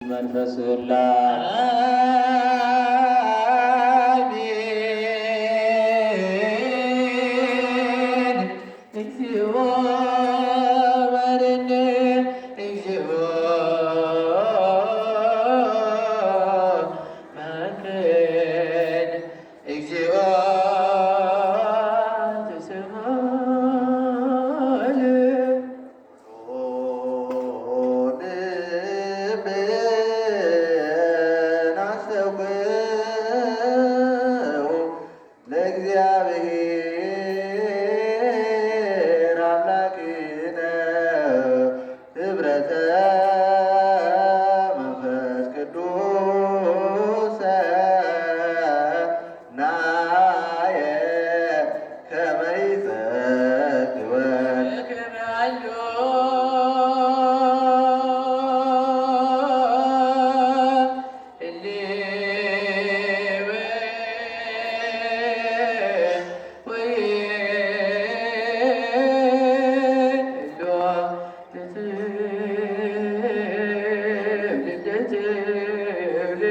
መንፈስህን ላክ። አሜን። እግዚኦ መሐረነ፣ እግዚኦ መሐረነ፣ እግዚኦ ተሰማለ። ለእግዚአብሔር አምላክነ ኅብረተ መንፈስ ቅዱስ ናየ ከመ ይጸግበን። በከመ ሀሎ ህልወ ወይሎ ለትውልደ ትውልድ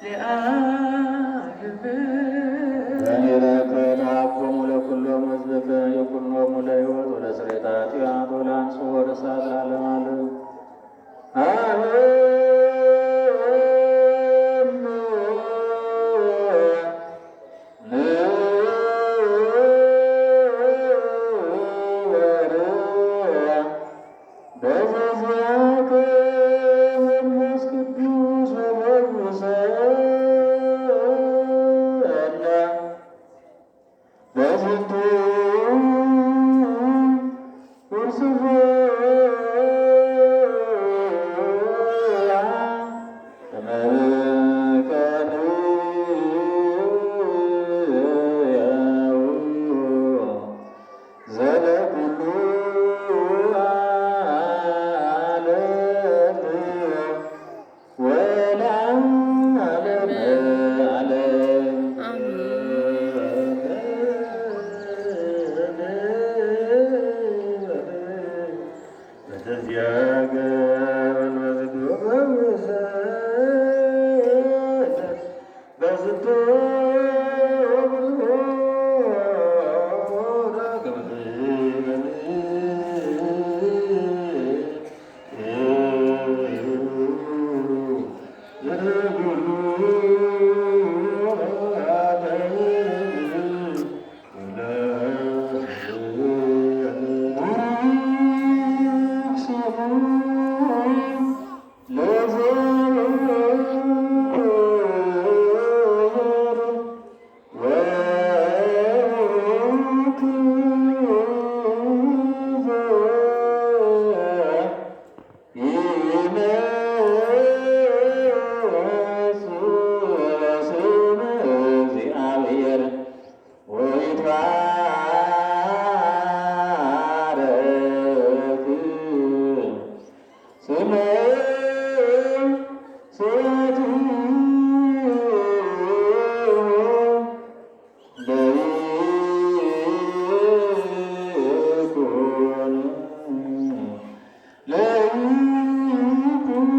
ለዓለም። በረከት ሀቦሙ ለኩሎሙ ሕዝብከ ይኩኖሙ ለሕይወት ወለስርየተ ኃጢአት ወለአንጽሖ እሳት ለዓለመ ዓለም አሜን። ንበር በዘዚአከ መንፈስ ቅዱስ ወፈውሰነ በዝንቱ ውርስፎ ከመርከንያው ዘለኩሉ ዓለም ወለዓለመ ዓለም። በተዚያገ መንፈስ በዝንቱ እግዚአብሔር ወይትባረክ ስመ ስቱ ለይኩን ለይኩን።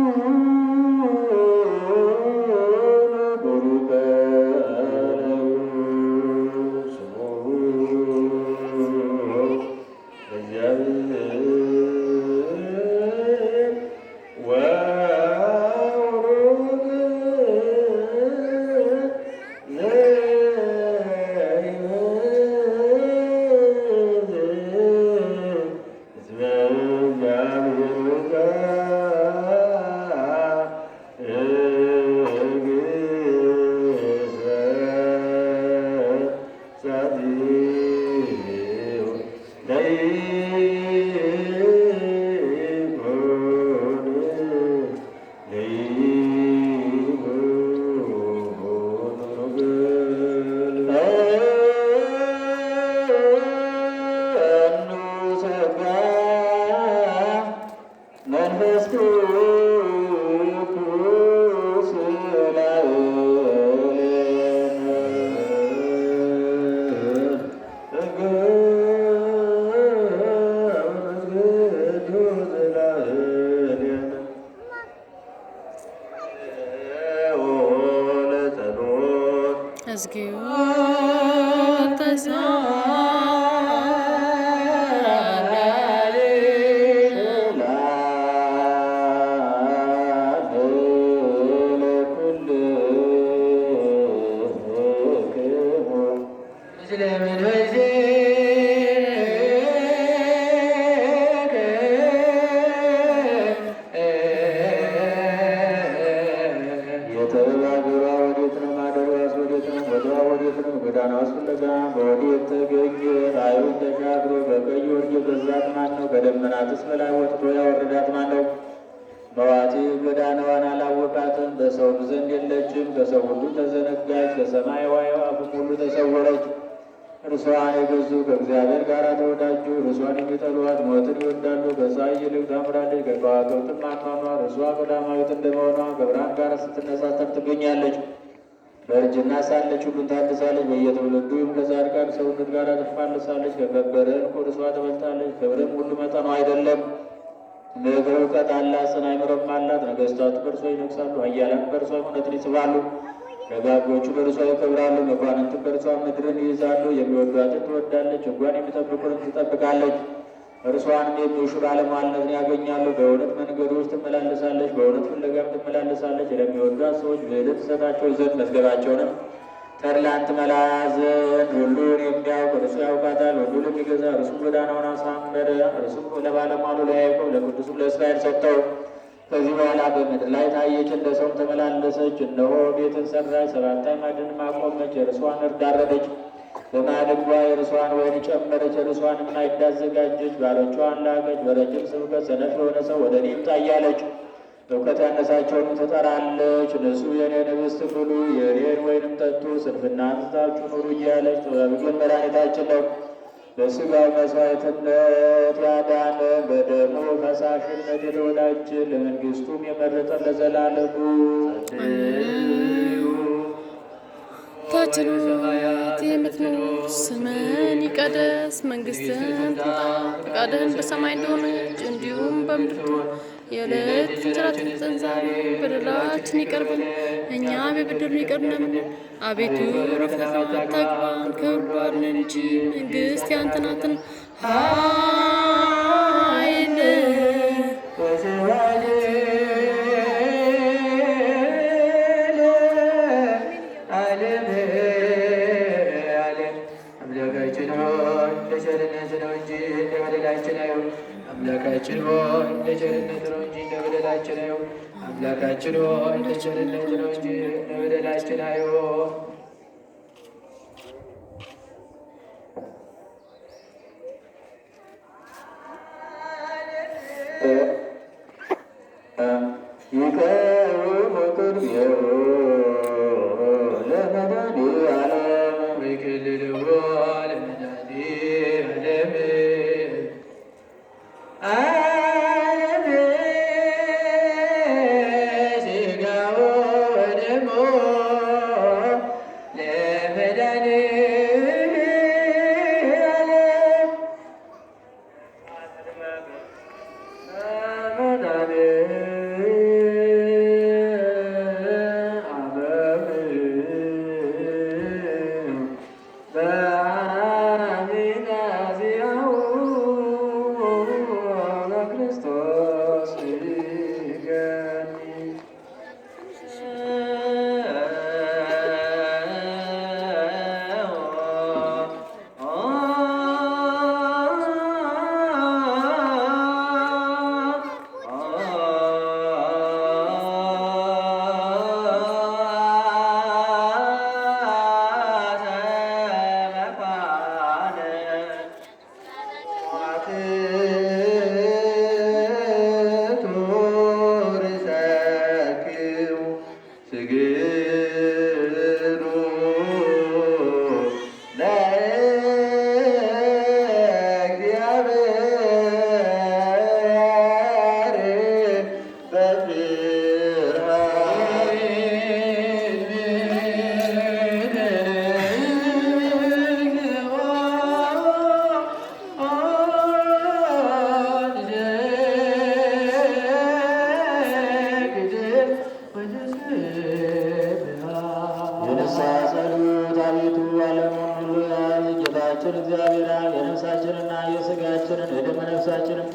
እግዚኦ ተሳለነ። ምስለ መንፈስከ። የጥበብ አገሯ ወዴት ነው? ማደሪያዋስ ወዴት ነው? ቦታዋ ወዴት ነው? ጎዳናዋስ ፍለጋ በወዴት ተገኘ? ባሕሩን ተሻግሮ በቀይ ወርቅ የገዛት ማን ነው? ከደመናትስ በላይ ወጥቶ ያወረዳት ማን ነው? መዋቲ ጎዳናዋን አላወቃትም፣ በሰውም ዘንድ የለችም። ከሰው ሁሉ ተዘነጋች፣ ከሰማይ አዕዋፍም ሁሉ ተሰወረች። እርሷን የገዙ ከእግዚአብሔር ጋር ተወዳጁ፣ እርሷን የሚጠሏት ሞትን ይወዳሉ። ከፀሐይ ይልቅ ታምራለች፣ ከከዋክብትም አኗኗር እርሷ ቀዳማዊት እንደመሆኗ ከብርሃን ጋር ስትነጻጸር ትገኛለች። በእርጅና ሳለች ሁሉን ታድሳለች፣ በየትውልዱም ከጻድቃን ሰውነት ጋር ትፋለሳለች። ከከበረ ዕንቁ እርሷ ትበልጣለች፣ ክብርም ሁሉ መጠኗ አይደለም። ምክር እውቀት አላት፣ ጽና አእምሮም አላት። ነገሥታቱ በእርሷ ይነግሣሉ፣ ኃያላን በእርሷ እውነትን ይጽፋሉ። ደጋጎቹ በእርሷ ይከብራሉ፣ መኳንንትም በእርሷ ምድርን ይይዛሉ። የሚወዷትን ትወዳለች፣ ሕጓን የሚጠብቁንም ትጠብቃለች። እርሷንም የሚሹ ባለሟልነትን ያገኛሉ። በእውነት መንገዶች ትመላለሳለች፣ በእውነት ፍለጋም ትመላለሳለች። ለሚወዷት ሰዎች ብዕልን ትሰጣቸው ዘንድ መዝገባቸውንም ተድላን ትመላ ዘንድ ሁሉን የሚያውቅ እርሱ ያውቃታል። ሁሉን የሚገዛ እርሱ ጎዳናውን አሳመረ። እርሱም ለባለሟሉ ለያዕቆብ ለቅዱሱም ለእስራኤል ሰጠው። ከዚህ በኋላ በምድር ላይ ታየች፣ እንደ ሰውም ተመላለሰች። እነሆ ቤትን ሰራች፣ ሰባት አዕማድንም አቆመች። የእርሷን እርድ አረደች፣ በማድጓ የእርሷን ወይን ጨመረች። የእርሷንም ማዕድ አዘጋጀች፣ ባሮቿን ላከች። በረጅም ስብከት ሰነፍ የሆነ ሰው ወደ እኔ ይምጣ እያለች እውቀት ያነሳቸውንም ትጠራለች። ንሱ የእኔን ኅብስት ብሉ፣ የእኔን ወይንም ጠጡ፣ ስንፍናን ትታችሁ ኑሩ እያለች። ጥበብ ግን መድኃኒታችን ነው። በሥጋው መሥዋዕትነት ያዳነን በደሙ ፈሳሽነት የተወዳጀን ለመንግሥቱም የመረጠን ለዘላለሙ ታችን የምትኖር ስምህን ይቀደስ፣ መንግስትህን ትምጣ፣ ፈቃድህን በሰማይ እንደሆነች እንዲሁም በምድር ትሁን። የዕለት እንጀራችንን ስጠን ዛሬ፣ በደላችንን ይቅር በለን እኛም የበደሉንን ይቅር እንደምንል፣ አቤቱ ወደ ፈተና አታግባን ከሁሉ አድነን እንጂ መንግስት ያንተ ናትና ኃይል አምላካችን ሆይ እንደ ቸርነትህ ነው እንጂ እንደ በደላችን አይሁን። አምላካችን ሆይ እንደ ቸርነትህ ነው እንጂ እንደ በደላችን አይሁን። አምላካችን ሆይ እንደ ቸርነትህ ነው እንጂ እንደ በደላችን አይሁን። ይቀውሙ ቅድሜሁ ለመድኃኔዓለም ወይክልልዎ ለመድኃኔዓለም ዓለም ሥጋው ወደሙ ለመድኃኔዓለም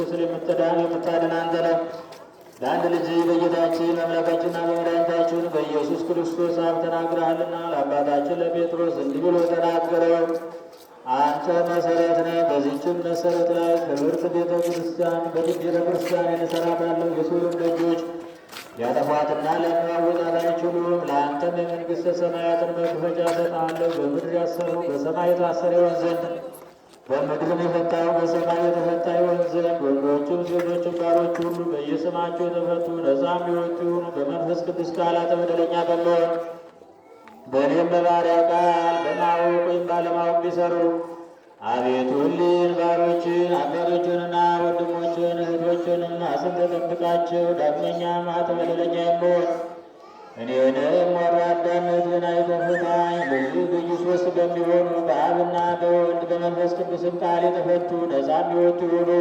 ቁስል የምታድን አንተ ነህ። ለአንድ ልጅ በጌታችን አምላካችንና በመድኃኒታችን በኢየሱስ ክርስቶስ አብ ተናግረሃልና ለአባታችን ለጴጥሮስ እንዲህ ብሎ ተናገረው። አንተ መሰረት ነህ። በዚህችም መሰረት ላይ ክብርት ቤተ ክርስቲያን ቤተ ክርስቲያን እሰራታለሁ። የሲኦልም ደጆች ሊያጠፏትና ሊያነዋውጣት አይችሉም። ለአንተም የመንግሥተ ሰማያትን መክፈቻ እሰጥሃለሁ። በምድር ያሰረው በሰማይ የታሰረ ይሆን ዘንድ በምድርም የፈታው በሰማይ የተፈታ ይሆን ዘንድ ወንዶችም ሴቶችም ባሮች ሁሉ በየስማቸው የተፈቱ ነጻም የወጡ ይሁኑ። በመንፈስ ቅዱስ ቃላተ በደለኛ በመሆን በእኔም በባሪያ ቃል በማወቅ ወይም ባለማወቅ ቢሰሩ አቤቱ እሊህን ባሮችን አባቶችንና ወንድሞችን እህቶችንም አጽንተህ ጠብቃቸው። ዳግመኛም ኃጥእ በደለኛ የምሆን እኔንም ወራዳነቴን አይተህ ፍታኝ። ልዩ ልዩ ሦስት በሚሆኑ በአብና በወልድ በመንፈስ ቅዱስም ቃል የተፈቱ ነጻም የወጡ ይሁኑ።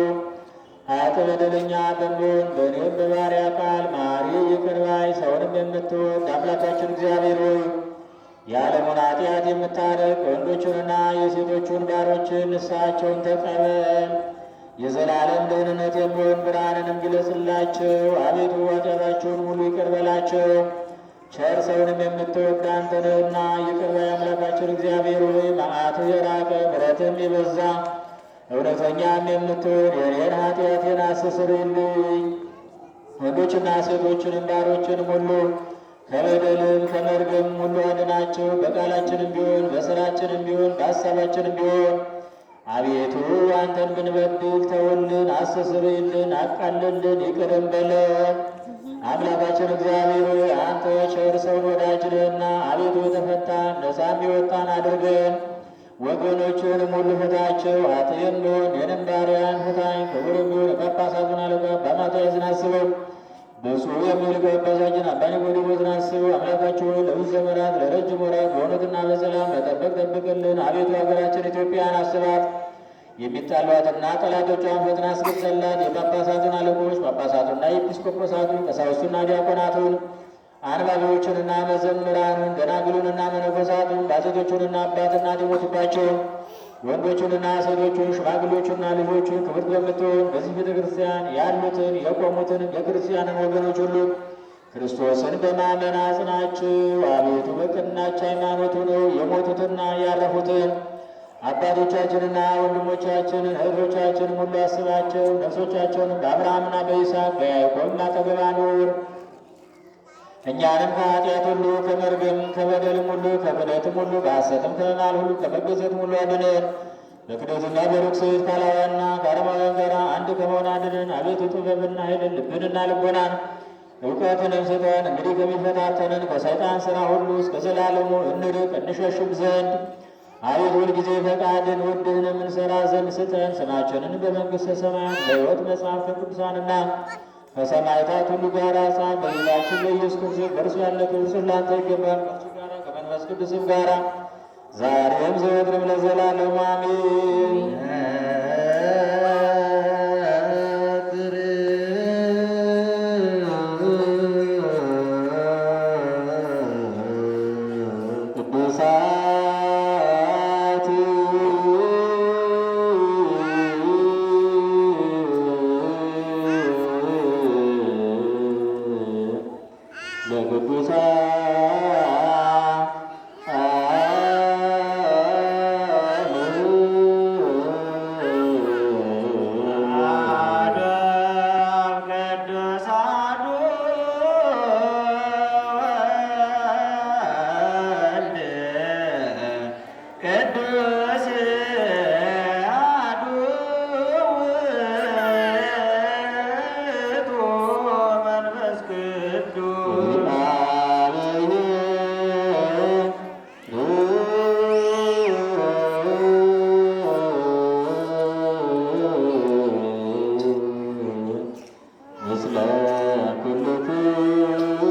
ኃጥእ በደለኛ በምሆን በእኔም በባሪያ ቃል መሐሪ ይቅር ባይ ሰውንም የምትወድ አምላካችን እግዚአብሔር ሆይ የዓለሙን ኃጢአት የምታርቅ ወንዶቹንና የሴቶቹን ባሮችን ንስሐቸውን ተቀበል። የዘላለም ደህንነት የሚሆን ብርሃንንም ግለጽላቸው። አቤቱ ኃጢአታቸውን ሁሉ ይቅር በላቸው። ቸር ሰውንም የምትወድ አንተ ነህና ይቅር ባይ አምላካችን እግዚአብሔር ሆይ መዓትህ የራቀ ምሕረትህም የበዛ እውነተኛም የምትሆን የእኔን ኃጢአቴን አስተሰርይልኝ። ወንዶችና ሴቶችንም ባሮችንም ሁሉ ከበደልም ከመርገም ሁሉ አድናቸው። በቃላችንም ቢሆን በስራችንም ቢሆን በሀሳባችንም ቢሆን አቤቱ አንተን ብንበድል ተውልን፣ አስተሰርይልን፣ አቃልልን፣ ይቅርም በለን። አምላካችን እግዚአብሔር ሆይ አንተ ቸር ሰውን ወዳጅ ነህና አቤቱ የተፈታን ነጻም የወጣን አድርገን። ወገኖችንም ሁሉ ፍታቸው። ኃጥእ የምሆን እኔንም ባሪያን ፍታኝ። ክቡር የሚሆን የጳጳሳቱን አለቃ አባ ማትያስን አስበው። ብፁዕ የሚሆን ሊቀ ጳጳሳችን አባ ኒቆዲሞስን አስበው። አምላካችን ሆይ ለብዙ ዘመናት ለረጅም ወራት በእውነትና በሰላም መጠበቅ ጠብቅልን። አቤቱ ሀገራችን ኢትዮጵያን አስባት። የሚጣሏትና ጠላቶቿን ፈጥና አስገዛላት። የጳጳሳቱን አለቆች ጳጳሳቱና ኤጲስቆጶሳቱን ቀሳውስቱና ዲያቆናቱን አንባቢዎቹንና መዘምራኑን ደናግሉንና መነኮሳቱን ባልቴቶቹንና አባትና የሞቱባቸውን ወንዶቹንና ሴቶቹን ሽማግሌዎቹንና ልጆቹን ክብርት በምትሆን በዚህ ቤተ ክርስቲያን ያሉትን የቆሙትን የክርስቲያንን ወገኖች ሁሉ ክርስቶስን በማመን አጽናቸው። አቤቱ በቀናች ሃይማኖት ሆነው የሞቱትና ያረፉትን አባቶቻችንና ወንድሞቻችንን እህቶቻችንን ሁሉ አስባቸው። ነፍሶቻቸውንም በአብርሃምና በይስሐቅ በያዕቆብም አጠገብ አኑር። እኛንም ከኃጢአት ሁሉ ከመርገም ከበደልም ሁሉ ከክደትም ሁሉ ከሐሰትም ከመማል ሁሉ ከመገዘትም ሁሉ አድነን። በክደትና በርኩሰት ከአላውያንና ከአረማውያን ጋር አንድ ከመሆን አድነን። አቤቱ ጥበብና ኃይልን ልብንና ልቦናን እውቀትንም ስጠን። እንግዲህ ከሚፈታተንን ከሰይጣን ሥራ ሁሉ እስከ ዘላለሙ እንርቅ እንሸሽም ዘንድ አቤቱ ሁልጊዜ ፈቃድን ውድህንም እንሠራ ዘንድ ስጠን። ስማችንን በመንግሥተ ሰማያት በሕይወት መጽሐፍ ከቅዱሳንና ከሰማዕታት ሁሉ ጋር ጻፍ። በጌታችን በኢየሱስ ክርስቶስ በእርሱ ያለ ክብር ላንተ ይገባል። ከእርሱ ጋር ከመንፈስ ቅዱስም ጋር ዛሬም ዘወትርም ለዘላለሙ አሜን። ቅዱሳት ለቅዱሳን አሐዱ ቅዱስ አሐዱ ወልድ ቅዱስ አሐዱ ውእቱ መንፈስ ቅዱስ ምስለ ኩልክሙ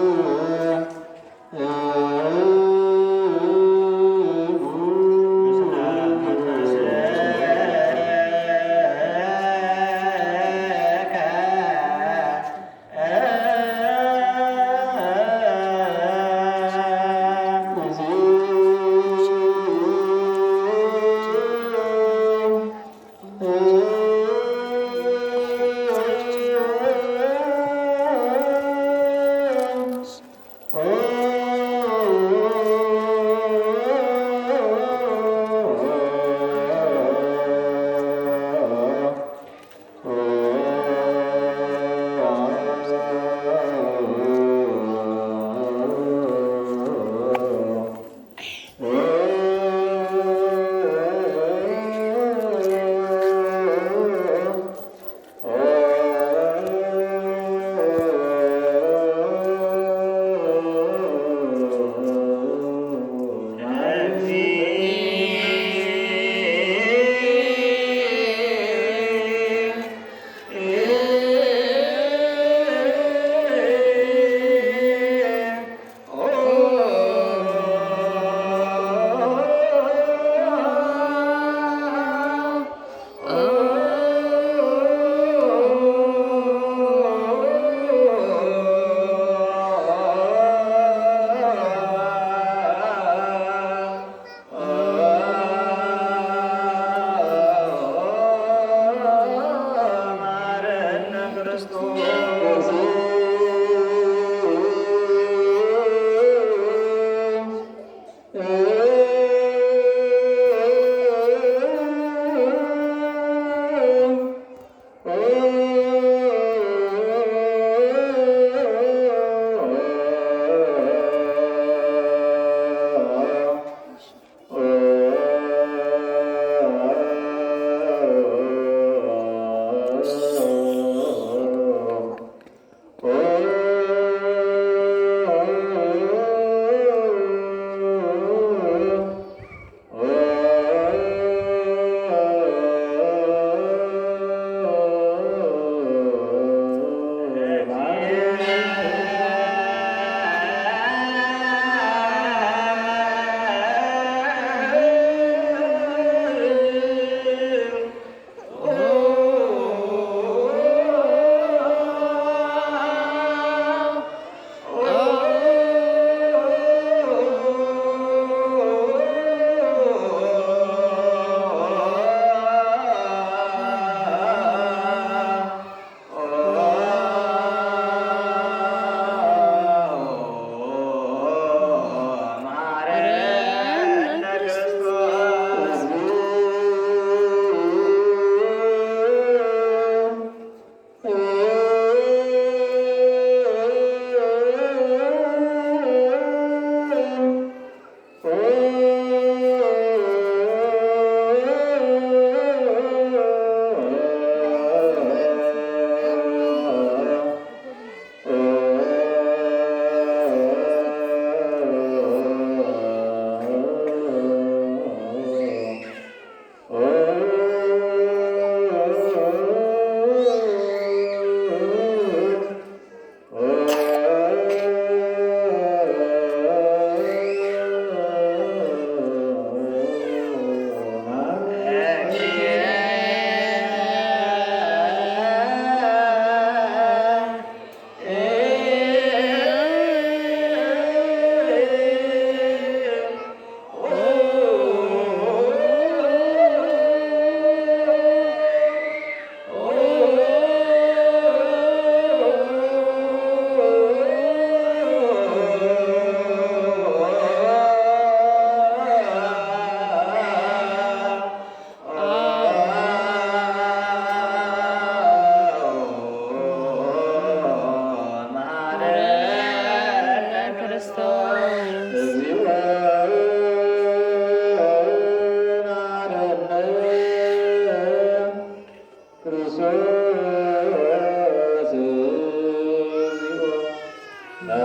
ምስለ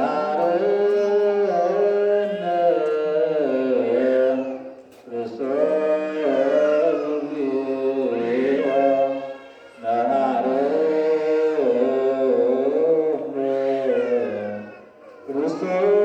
መሐረነ ክርስቶስ እግዚኦ መሐረነ ክርስቶስ።